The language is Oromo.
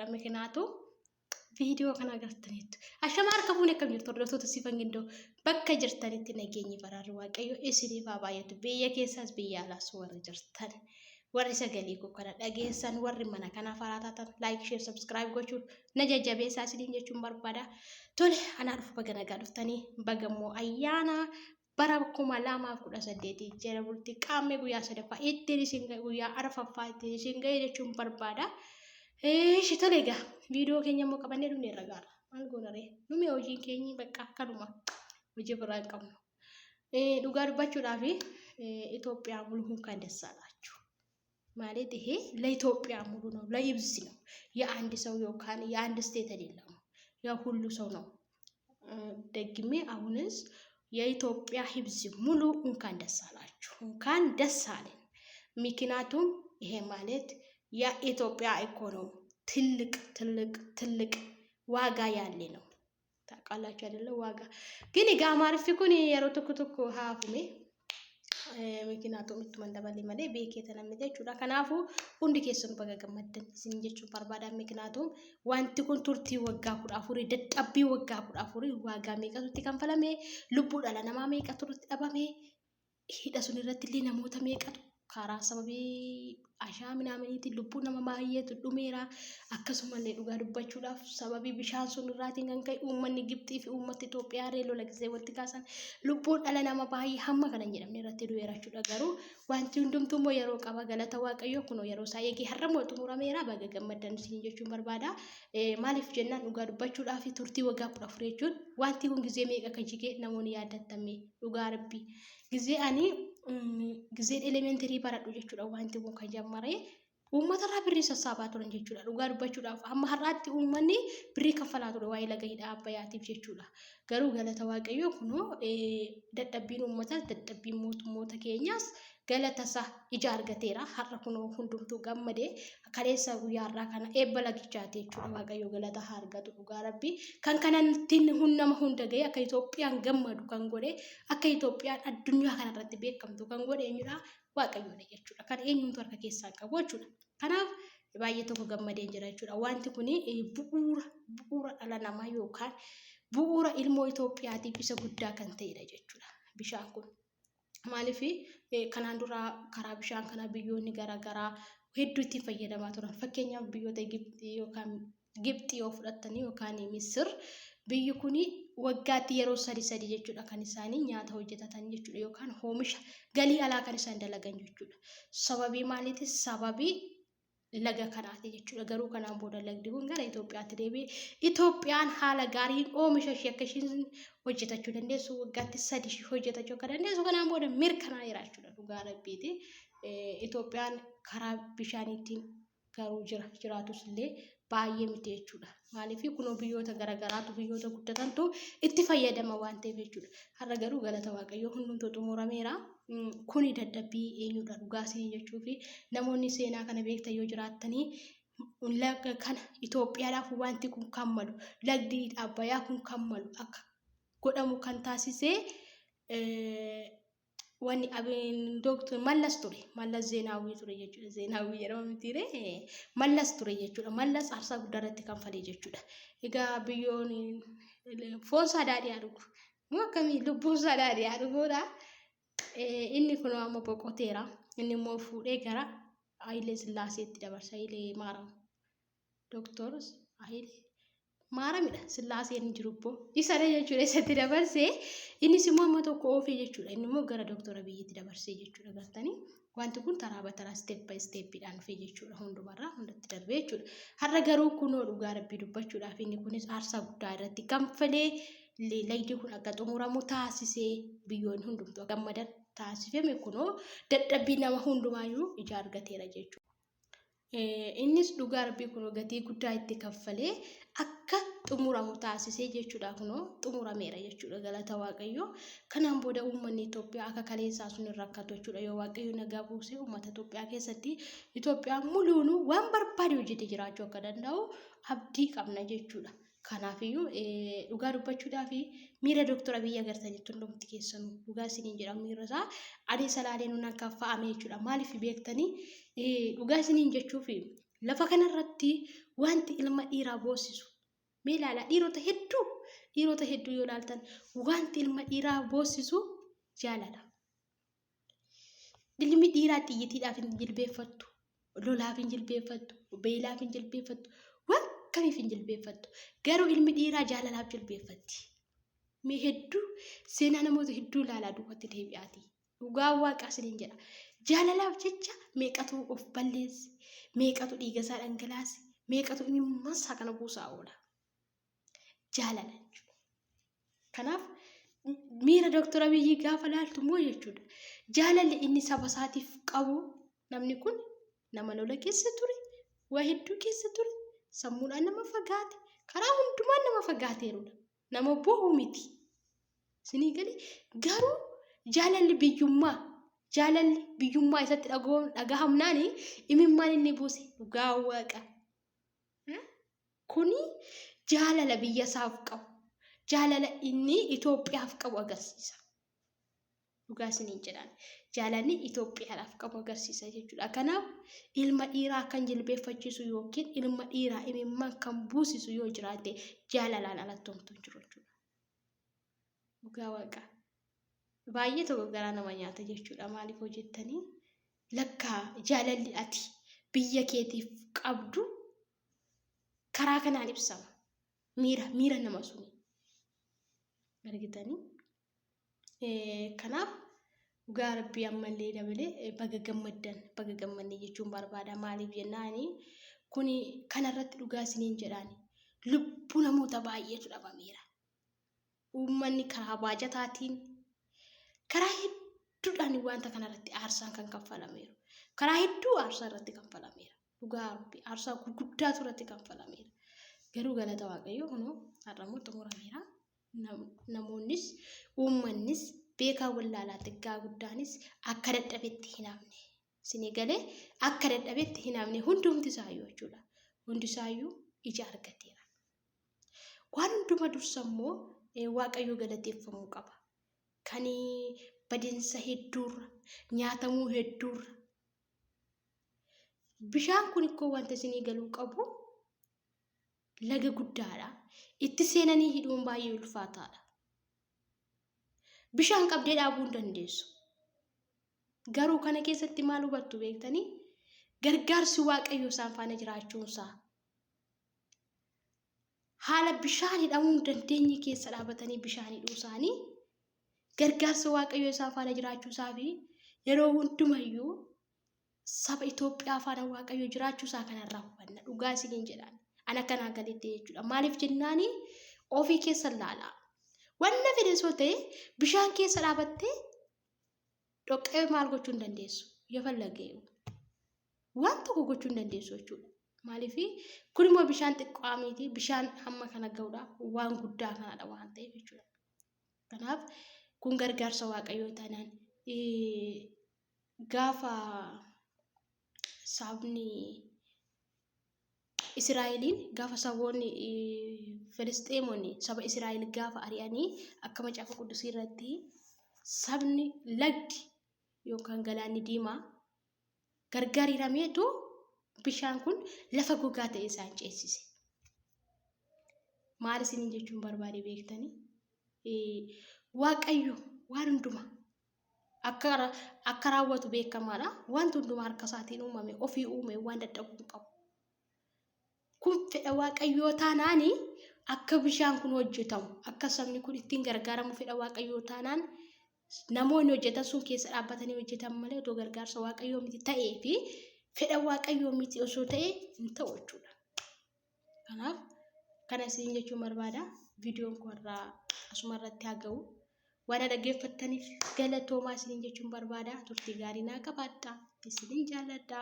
Mikinaatu viidiyoo kana agartaniittu. Ashama harka fuune akkam jirtu hordoftoota Siifan Gindoo bakka jirtanitti nageenyi baraarri Waaqayyo isiniif haa baay'atu. Biyya keessaas biyya alaas warri jirtan warri sagalee koo kana dhageessan warri mana kanaaf haaraa taatan like share subscribe gochuun na jajjabeessaa isiniin jechuun barbaada. Tole anaa dhufu baga nagaa dhuftanii baga immoo ayyaana bara 2018 jala bultii qaammee guyyaa sadaffaa ittiin isin ga'e guyyaa arfaffaa ittiin isin ga'e jechuun barbaada. Eeshi tole egaa viidiyoo keenya immoo qabannee dhufne irra gaara. Maal goona ree? Numi hojiin keenyi bakka akkanuma hojii biraa hin qabnu. Dhugaa dubbachuudhaaf Itoophiyaa muluun kan dassaalaachuu. ማለት ይሄ ለኢትዮጵያ ሙሉ ነው፣ ለይብስ ነው። የአንድ ሰው yookaan የአንድ ስቴት አይደለም፣ የሁሉ ሰው ነው። ደግሜ አሁንስ የኢትዮጵያ ህዝብ ሙሉ እንኳን ደስ አላችሁ፣ እንኳን ደስ አለን። ምክንያቱም ይሄ ማለት የኢትዮጵያ ኢኮኖሚ ትልቅ ትልቅ ትልቅ ዋጋ ያለ ነው። ታውቃላችሁ አይደለ? ዋጋ ግን egaa Amaariffi kun yeroo tokko tokko haafume ምክንያቱም ittuma dabalee malee beekee tana miti jechuudha. Kanaafuu hundi keessan baga gammaddan isin jechuun barbaada. ምክንያቱም wanti kun turtii waggaa 14 dadhabbii waggaa 14 waagaa meeqatu itti kanfalame lubbuu dhala namaa meeqatu irratti dhabame hidha sun irratti illee namoota meeqatu karaa sababii ashaa minaaminiitiin lubbuu nama baay'eetu dhumeera. Akkasumallee dhugaa dubbachuudhaaf sababii bishaan sun irraatiin kan ka'e uummanni Gibxii fi uummati Itoophiyaa illee lola gisee walitti kaasan lubbuun dhala nama baay'ee hamma kana hin jedhamne irratti du'eera jechuudha. Garuu wanti hundumtuu immoo yeroo qaba galata Waaqayyoo kunoo yeroo isaa eegee har'a immoo xumurameera baga gammaddan isin jechuun barbaada. Maaliif jennaan dhugaa dubbachuudhaaf turtii waggaa 14 jechuun wanti kun gizee meeqa akka jigee namoonni yaadattame dhugaa rabbii. Gizee ani gizeen elementary baradhu jechuudha wanti kun kan jammare uummata irraa birrii sassaabaa turan jechuudha. Dhugaa dubbachuudhaaf hamma har'aatti uummanni birrii kaffalaa ture waa'ee laga hidha Abbayyaatiif jechuudha. Garuu galata Waaqayyoo kunoo dadhabbiin uummataas dadhabbiin mootummoota keenyaas galata isaa ija argateera. Har'a kunoo hundumtuu gammadee kaleessa guyyaa har'aa kana eebba lagichaati jechuudha. Waaqayyo galata haa argatu dhugaa rabbii. Kan kanatti nama hunda ga'e akka Itoophiyaan gammadu kan godhe akka Itoophiyaan addunyaa kanarratti beekamtu kan godhe eenyudha? Waaqayyoodha jechuudha. Kan eenyumtu harka keessaa qabu jechuudha. Kanaaf baay'ee tokko gammadeen jira jechuudha. Wanti kun bu'uura bu'uura dhala namaa yookaan bu'uura ilmoo Itoophiyaatiif isa guddaa kan ta'edha jechuudha. Bishaan kun. Maaliif kanaan dura karaa bishaan kanaa biyyoonni garaagaraa hedduu itti fayyadamaa turan. Fakkeenyaaf biyyoota Gibxii yookaan Gibxii yoo fudhattanii yookaan Misir biyyi kun waggaatti yeroo sadi sadi jechuudha kan isaanii nyaata hojjetatan jechuudha yookaan oomisha galii alaa kan isaan dalagan jechuudha. Sababii maaliiti? Sababii laga kanaati jechuudha. Garuu kanaan booda lagdi kun gara Itoophiyaatti deebi'e. Itoophiyaan haala gaariin oomisha ishee akka isheen hojjetachuu dandeessu waggaatti sadi ishee hojjetachuu akka dandeessu kanaan booda mirkanaa'eera jechuudha dhugaa rabbiiti. Itoophiyaan karaa bishaaniitiin garuu jira jiraatus illee baay'ee miti jechuudha. Maaliif kunoo biyyoota garaagaraatu biyyoota guddatantu itti fayyadama waan ta'eef jechuudha. Har'a garuu galata Waaqayyoo hundumtuu xumurameera. Kuni dadhabbii eenyudha dhugaa isinii jechuu fi namoonni seenaa kana beektan yoo jiraattanii laga kana Itoophiyaadhaaf wanti kun kan malu lagdi Abbayyaa kun kan malu akka godhamu kan taasise wanni abiin dooktor Mallas ture. Mallas Zeenaawwii ture jechuudha. Zeenaawwii jedhama mitiire Mallas ture jechuudha. Mallas aarsaa guddaa irratti kanfalee jechuudha. Egaa biyyoon foon isaa daadhii haa dhugu. Moo akkamii lubbuun isaa daadhii haa dhuguudha. Inni kun amma boqoteera. Inni immoo fuudhee gara Hayilee Sillaaseetti dabarsa. Hayilee Maaraam. Dooktor Hayilee Maaramidha. Sillaaseen hin jiru ibboo. Isadha jechuudha isatti dabarsee. Innis immoo amma tokko oofee jechuudha. Inni immoo gara Dooktor Abiyyiitti dabarsee jechuudha gartanii. Wanti kun taraa bataraa step by stepidhaan dhufee jechuudha hundumarraa hundatti darbee jechuudha. Har'a garuu kunoo dhugaa rabbii dubbachuudhaaf inni kunis aarsaa guddaa irratti kanfalee lagdi kun akka xumuramu taasisee biyyoonni hundumtuu akka gammadan taasifame kunoo dadhabbii nama hundumaayyuu ija argateera jechuudha. Innis dhugaa rabbii kunoo gatii guddaa itti kaffalee akka xumuramu taasisee jechuudha kunoo xumurameera jechuudha galata Waaqayyoo. Kanaan booda uummanni Itoophiyaa akka kaleessaa sun hin rakkatu jechuudha yoo Waaqayyo nagaa buuse uummata Itoophiyaa keessatti Itoophiyaan muluunuu waan barbaade hojjetee jiraachuu akka danda'u abdii qabna jechuudha. Kanaafiyyuu dhugaa dubbachuudhaaf miira Dooktor Abiyyi agartanitti hundumti keessanuu dhugaa isiniin jedha miira isaa ani salaalee nuun akka fa'ame jechuudha. Maaliif beektanii dhugaa isiniin jechuuf lafa kanarratti Wanti ilma dhiiraa boossisu mee ilaalaa dhiirota hedduu yoo ilaaltan, wanti ilma dhiiraa boossisu jaalala. Ilmi dhiiraa xiyyitiidhaaf hin jilbeeffattu, lolaaf hin jilbeeffattu, beelaaf hin jilbeeffattu, waan kamiif hin jilbeeffattu. Garuu ilmi dhiiraa jaalalaaf jilbeeffatti. Mee hedduu seenaa namoota hedduu ilaalaa duubatti deebi'aati. Dhugaa waaqaa isiniin jedha. Jaalalaaf jecha meeqatu of balleesse, meeqatu dhiiga isaa dhangalaase, meeqatu imimmaan isaa kana buusaa oola. Jaalala jechuudha. Kanaaf miira Dooktar Abiyyi gaafa laaltu immoo jechuudha. Jaalalli inni saba isaatiif qabu, namni kun nama lola keessa ture, waa hedduu keessa ture, sammuudhaan nama fagaate, karaa hundumaan nama fagaateerudha. Nama bo'u miti. Isinii galee? Garuu jaalalli biyyummaa isatti dhagahamnaan imimmaan inni buuse, dhugaa waaqa. Kuni jaalala biyya isaaf qabu, jaalala inni Itoophiyaaf qabu agarsiisa. Dhugaa isiniin jedhaan. Jaalalli Itoophiyaadhaaf qabu agarsiisa jechuudha. Kanaaf ilma dhiiraa kan jilbeeffachiisu yookiin ilma dhiiraa imimmaan kan buusisu yoo jiraate, jaalalaan alatti homtuu hin jiru jechuudha. Dhugaa waaqa. Baay'ee tokko garaa nama nyaata jechuudha. Maaliif hojjettanii? Lakkaa jaalalli ati biyya keetiif qabdu karaa kanaan ibsama. Miira nama suni. Argitanii? Kanaaf dhugaa rabbii ammallee dabalee baga gammaddan, baga gammanne jechuun barbaada. Maaliif jennaani, kuni kanarratti dhugaa isiniin jedhaani, lubbuu namoota baay'eetu dhabameera. Uummanni karaa baajataatiin, karaa hedduudhaan wanta kanarratti aarsaan kan kaffalameeru. Karaa hedduu aarsaa irratti kaffalameera. Dhugaa rabbii aarsaa gurguddaatu irratti kaffalameera. Garuu galata Waaqayyoo, kunoo har'ammoo xumurameera. Namoonnis, uummannis, beekaa wallaalaa, xiqqaa guddaanis akka dadhabetti hin hafne. Isinii galee? Akka dadhabetti hin hafne hundumti isaayyuu jechuudha. Hundi isaayyuu ija argateera. Waan hunduma dursa immoo Waaqayyo galateeffamuu qaba. Kan badinsa hedduurra, nyaatamuu hedduurra. Bishaan kun ikkoo wanta isinii galuu qabu, laga guddaadha. Itti seenanii hidhuun baay'ee ulfaataadha. Bishaan qabdee dhaabuu hin dandeessu. Garuu kana keessatti maal hubattu beektanii? Gargaarsi Waaqayyo isaan faana jiraachuunsaa. Haala bishaan hidhamuu hin dandeenye keessa dhaabatanii bishaan hidhuu isaanii, gargaarsa Waaqayyo isaan faana jiraachuusaa fi yeroo hundumayyuu saba Itoophiyaa faana Waaqayyo jiraachuusaa kanarraa hubanna. Dhugaa isiniin jedhaan. Ana kanaa galetti jechuudha. Maaliif jennaani, ofii keessa ilaalaa. Wanna fedhe soo ta'e, bishaan keessa dhaabattee dhoqqee maal gochuu hin dandeessu. Yafallagee waan tokko gochuu hin dandeessu jechuudha. Maaliif, kun immoo bishaan xiqqaa miti, bishaan hamma kana ga'uudha, waan guddaa kanadha waan ta'eef jechuudha. Kanaaf kun gargaarsa Waaqayyoo taanaan, gaafa sabni Israa'eliin, gaafa saboonni Filisxeemonni saba Israa'el gaafa ari'anii, akka macaafa qudusii irratti sabni lagdi yookaan galaanni diimaa gargar hirameetu bishaan kun lafa gogaa ta'e isaan ceesise. Maal isiniin jechuun barbaade beektanii? Waaqayyo waan hundumaa akka raawwatu beekamaadha. Wanti hundumaa harka isaatiin uumame, ofii uume, waan dadhabuu hin qabu. Kun fedha Waaqayyoo taanaani, akka bishaan kun hojjetamu, akka sabni kun ittiin gargaaramu fedha Waaqayyoo taanaan, namoonni hojjetan sun keessa dhaabbatanii hojjetan malee, otoo gargaarsa Waaqayyoo miti ta'ee fi fedha Waaqayyoo miti osoo ta'e hin ta'u jechuudha. Kanaaf kana isin jechuun barbaada. Viidiyoon kun irraa asuma irratti haa ga'u. Waan dhaggeeffattaniif galatoomaa isiniin jechuun barbaada. Turtii gaarii naa qabaadha. Isinin jaalladha.